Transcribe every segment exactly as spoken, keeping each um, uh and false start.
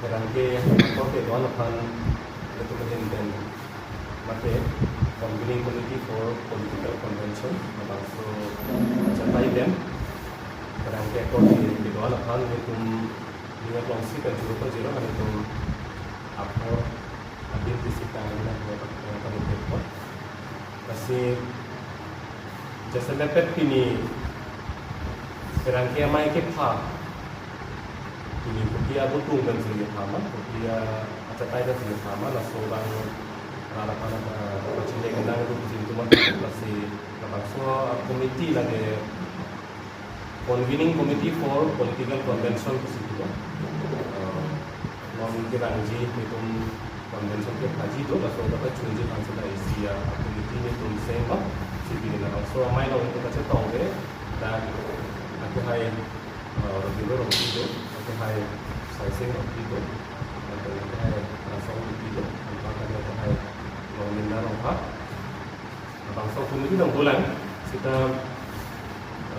Pherangke akorte do-an aphan ilitum ahin pen mate Convening Committee for Political Convention labangso achatai pen pherangke akorte kedo-an aphan ilitum ning aklongsi pen churu pajirlo, ilitum apor abin isi tang na ho tak tang tang. Lasi jasemet pet pini pherangke amei kepha, pini kopi abutung pen si kepha ma, kopi achatai pen si kepha ma, laso abang rara pana pachini kenang itu jin tuman. Lasi labangso committee lage Convening Committee for Political Convention pusi itu. Eh, non kevangji ilitum convention kephaji do, laso kata chunji pansa da isi a committee ilitum seng lo, si pini labangso amei along ilitum kachetong ke, dak akehai, eh, Rabindra Rongpi do, akehai Saising Rongpi do, akehai Rasong Rongpi do, anpar kami akehai Longlinda Rongphar. Labangso committee along dolang, seta,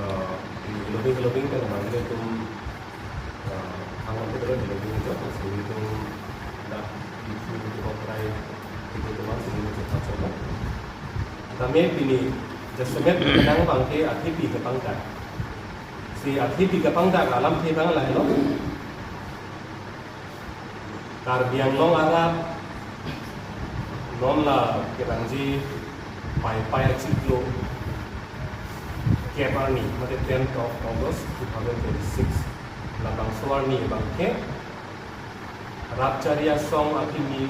eh, di lobby, lobby kan abang ilitum, eh, hang lampu dolo di lobby itu, sini itu dak itu itu korai itu teman sini itu cepat coba. Kami pini jasemet kenang abangke athipi kepangdak. Si athipi kepangdak alamthe abang lahelo. Karbi Anglong arat non la kevangji Paipai achiklo kep arni, mate tenth of August two thousand twenty-six, labangso arni abangke rat chari asong akimi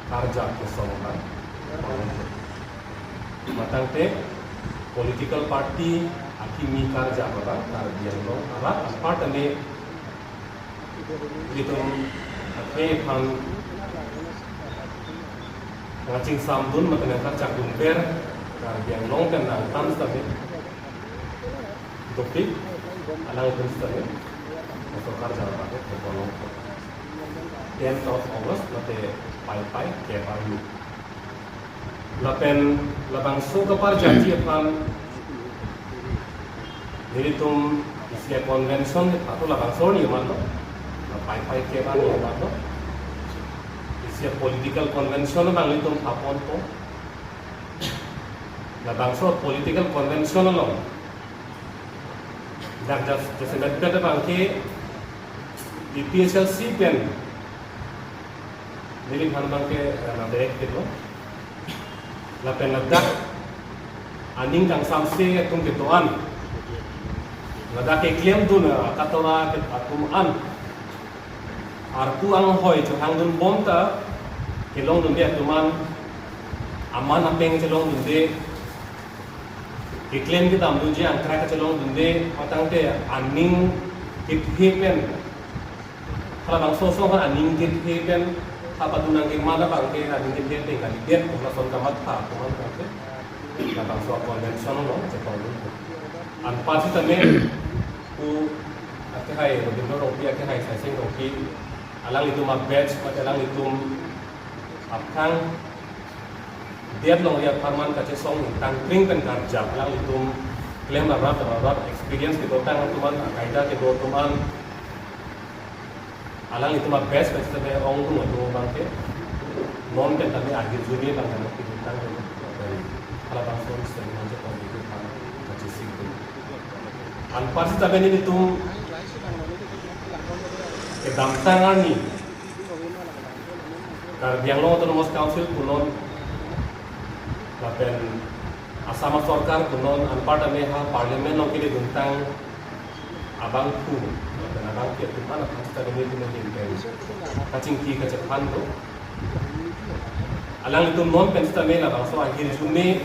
karjap kesong abang. Matangte political party akimi karjap abang Karbi Anglong arat anparta ne ilitum athe aphan nangchingsamdun mate nangkachakdunver, Karbi Anglong pen nangtan sitame dopik, alanglitum sitame sorkar jala pakai tertolong. Tenth of August mate Paipai kep arni. Lapen labangso kaparjapji aphan nelitum isi a convention ni patu labangso arni amat lo. La Paipai kep arni amat lo. Isi a political convention abang nelitum thaponpo. Labangso political convention along dak jas-, jasemet pet abangke A P H L C pen neliphan abangke, eh, nang direct lo. Lapen ladak aning kangsamse atum kedo-an, ladak keklemdun, eh, katora ke-, atum an arpu anghoi chehangdun bom ta kelongdunde atum an, aman apeng chelongdunde, keklem kedamdunji angkrak kachelongdunde, matangte aning kethe pen, halabangso ason aphan aning kethe pen, ha padun nangkeman abangke aning kethe pen kalidet, lason kamatha atum an abangke labangso a convention along chetongdun. Anpar sitame pu akehai Rabindra Rongpi, akehai Saising Rongpi, alanglitum a batch, mate alanglitum aphrang det longri apharman kachesong ingtangkring pen karjap, alanglitum klem arat arat experience kedotang atum an, akaida kedo atum an, alanglitum a batch pen sitame ongdung atum abangke non pen tame ahirjume abang nangkidun tang pen, halabangso sitame nangchetong itu kan kachesikdun. Anpar sitame nelitum kedamtang arni Karbi Anglong Autonomous Council punon lapen Assam sorkar punon anpar tame ha parliament along keledun tang abangphu lapen abangke atum an aphan sitame nelitum ahin pen kachingki kachephan do. Alanglitum non pen sitame labangso ahirjume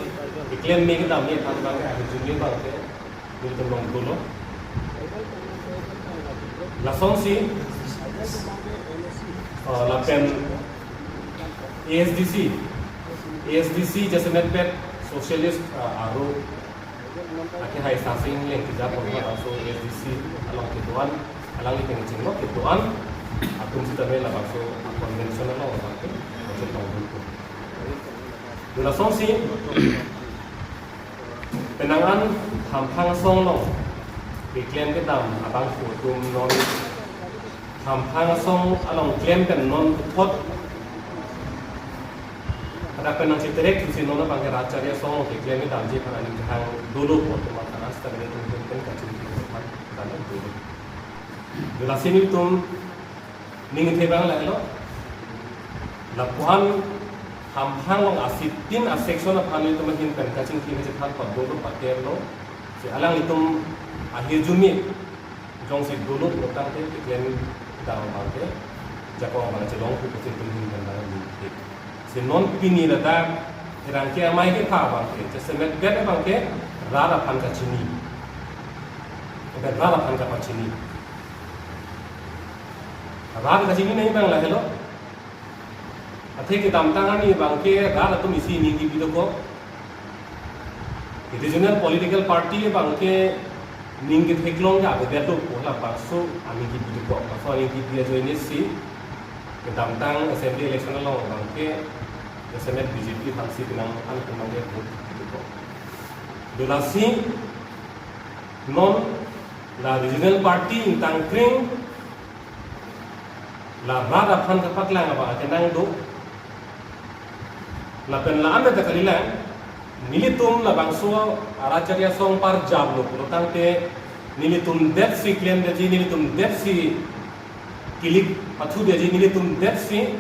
keklem me kedam me aphan abang ahirjume abangke nelitum long dolo. Lasonsi, eh, lapen A S D C, A S D C jasemet pet socialist, eh, aro akehai Saising Lengtija aphan labangso A S D C along kedo-an, alangli pen chinglo kedo-an atum sitame labangso convention along abangke chetongdun. Lasonsi, penang an Thamphang asong along keklem kedam abangphu atum non Hamphang asong along klem pen non puthot. Ada pen nangcheterek thusi non abang ke Rat Chari Asong along keklem damji aphan aning kehang dolo pu atum aphan asta bene tum pen kachingki aphan dolo. Dulasi nelitum ning the abang lahelo. Lapuan Hamphang along asitin a-section aphan nelitum ahin pen kachingki kachethan padolo paterlo. Si alanglitum ahirjume jongsi dolo pulotangte keklem dam abang ke ajakong abang chelong pu pusi nelitum ahin pen dam ning the. Si non pini ladak pherangke amei kepha abang ke, jasemet pen abang ke rat aphan kachini. Rat aphan kapachini. Rat kachini nangji abang lahelo. Athe kedamtang arni abang ke rat atum isi ning kipi dokok. Regional political party abang ke ning ketheklong ke avedet do pu halabangso aning kipi dokok. Laso aning kipi ajoine si kedamtang assembly election along abang ke jasemet B J P aphansi penang an penang ke vote kipi dokok. Dulasi non la regional party ingtangkring la rat aphan kapaklang abang akenang do. Lapen la-an ta kalilang, nelitum labangso a-Rat Chari Asong parjaplo pulotangte nelitum detsi klemdetji, nelitum detsi kilik pathudetji, nelitum detsi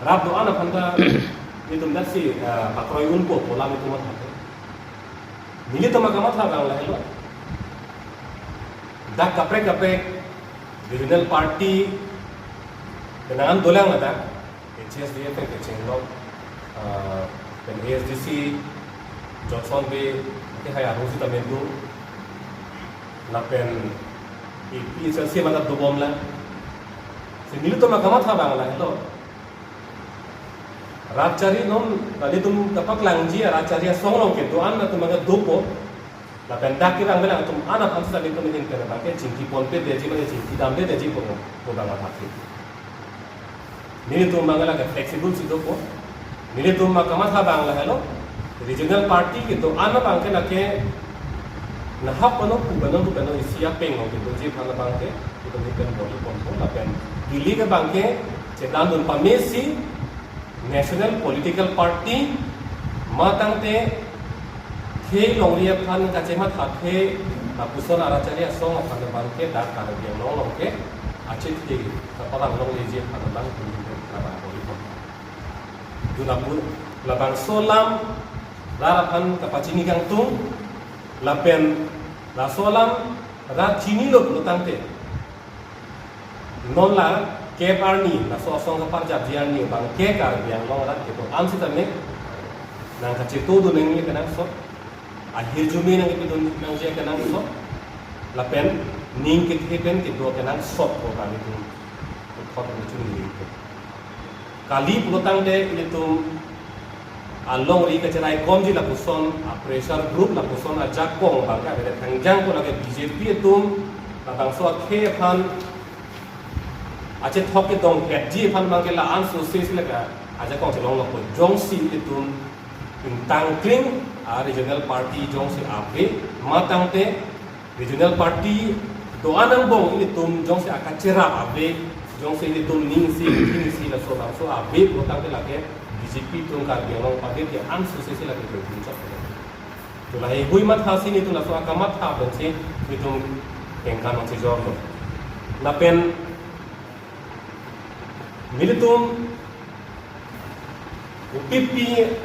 rat do-an aphan ta nelitum detsi, eh, pakroi unpo pu alam itum matha. Nelitum akamatha abang lahelo. Dak kaprek kaprek regional party penang an dolang ladak, H S D F pen kechenglok, ah, pen A S D C, Johnson Bey, ke hai arong sitame do, lapen A P H L C mata dobomlang. Si nelitum akamatha abang lahelo. Rat Chari non, nelitum kapaklangji a-Rat Chari Asong along kedo-an atum abang ke dopo. Lapen dak kevang belang atum an aphan sita nelitum ahin pen abang ke chingki ponpedetji, mane chingki damdedetji pu, pu abang athak. Nelitum abang ke lake flexible si dopo. Nelitum akamatha abang lahelo. Regional party kedo-an abang ke lake nahok pano, pu pano, pu pano isi apeng along kedoji aphan abang ke itum ahin pen bor-iponpo, lapen ili ke abang ke chedandun pamesi national political party matangte khei longri aphan kachemathathe lapuson a-Rat Chari Asong aphan abang ke dak Karbi Anglong along ke achethe kapalang longleji aphan abang itum ahin pen labang bor-ipon. Dun apor labangso alam rat aphan kapachini kangtung, lapen laso alam rat chinilo pulotangte non la kep arni, laso asong kaparjapji arni abang ke Karbi Anglong rat kedo-an sitame nangkachetodun nangji kenangsot, ahirjume nangkepidun nangji kenangsot, lapen ning kethe pen kedo kenangsot pu abang itum puthot nelitum ning. Kali pulotangte ilitum alongri kacheraikomji lapuson a-pressure group, lapuson ajakong abang ke avedet thangjang pu lake B J P atum labangso akhei aphan achethok kedonghetji aphan abang ke la-an sose si lake ajakong chelonglokpo. Jongsi ilitum ingtangkring a-regional party jongsi ave matangte regional party do-an angbong ilitum jongsi akacherap ave, jongsi ilitum ning isi, ning isi laso labangso ave pulotangte lake B J P atum Karbi Anglong ave ke an sose si lake kedo chok. To laheihui matha si nelitum laso akamatha pensi nelitum kengkam nangchejorlo. Lapen nelitum kopipi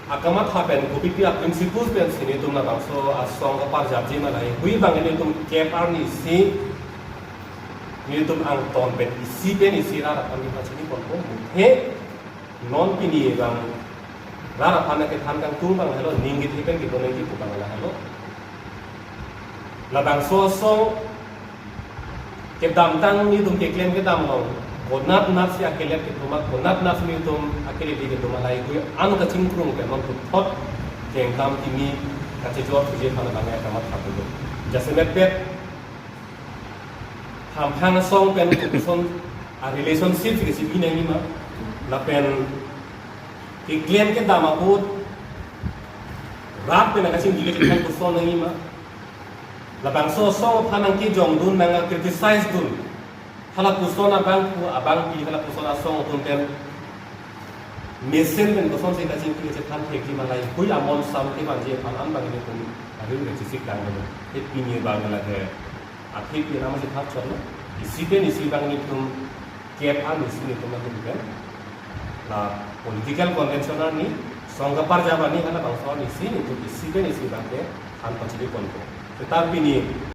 akamatha pen, kopipi a-principles pensi nelitum labangso asong kaparjapji ma laheihui abang nelitum kep arni si nelitum angton pen isi pen isi rat aphan kepachiniponpo. He non pini abang rat aphan kethan kangtung abang lahelo, ning kethe pen kedo nangji pu abang lahelo. Labangso asong kedamtang nelitum keklem kedam along konatnat si akelet kedo ma, konatnat si nelitum akelet kedo ma, laheihui an kachingkrung pen non puthot kengkam kimi kachejor thuji aphan abang ke akamatha pulo. Jasemet pet Hamphang asong pen kopuson a-relationship si kachini nangji ma, lapen keklem kedam apot rat pen akachingki kachethan koson nangji ma, labangso asong aphan nangkejongdun, nang-criticize dun, Hala puson abangphu abangpi, hala puson asong atum pen mesen pen kosonsi kachingki kachethan thekji ma laheihui amon sam kevanji aphan an bang nelitum arim kachesik dang dolo. Te pini bang lake akhei pi nama si thak chotlo. Isi pen isi bang nelitum kep an isi nelitum atum pen la political convention arni song kaparjap arni hala bangso arni isi nelitum isi pen isi bang ke an pachiri ponpo. Seta pini